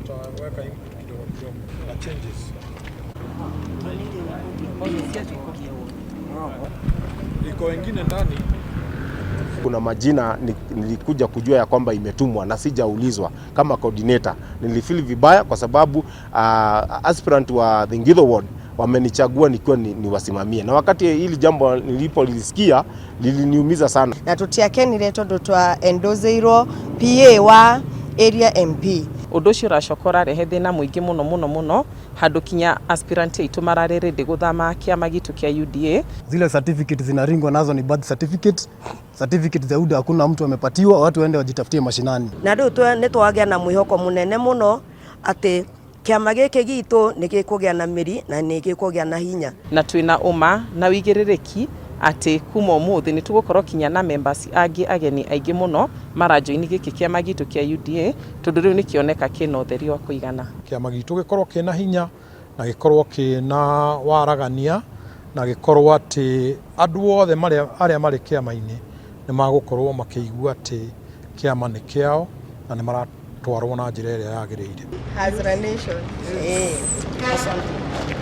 Tutaweka input kidogo kidogo na changes. Iko wengine ndani. Kuna majina nilikuja kujua ya kwamba imetumwa na sijaulizwa kama coordinator. Nilifeel vibaya kwa sababu aspirant wa Thingitho Ward wamenichagua nikiwa niwasimamie, na wakati hili jambo nilipolisikia liliniumiza sana. Na tutiakenire tondu twa endozeirwo PA wa area MP. Undu ucio uracoka urarehe thina muingi muno muno muno handu kinya aspirant aitu marari ready guthama kiama gitu kia UDA. Zile certificate zinaringwa nazo ni birth certificate, certificate za UDA hakuna mtu amepatiwa, watu waende wajitafutie mashinani. Na riu nĩ twagĩa na mwĩhoko mũnene mũno atĩ kĩama gĩkĩ gitũ nĩ gĩkũgĩa na mĩri na nĩ gĩkũgĩa na hinya. Na twina uma na wigĩrĩrĩki atĩ kuma ũmũthĩ nĩ tũgũkorwo kinya na members angĩ ageni aingĩ mũno marajoini gĩkĩ kĩama gitũ kĩa UDA tondũ rĩu nĩkĩoneka kĩna ũtheri wa kũigana. Kĩama gitũ gĩkorwo kĩna hinya na gĩkorwo kĩna waragania na gĩkorwo atĩ andũ othe arĩa marĩ kĩama-inĩ nĩ magũkorwo makĩigua atĩ kĩama nĩ kĩao na nĩ maratwarwo na njĩra ĩrĩa yagĩrĩire. Hustler Nation.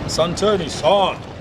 Asanteni sana.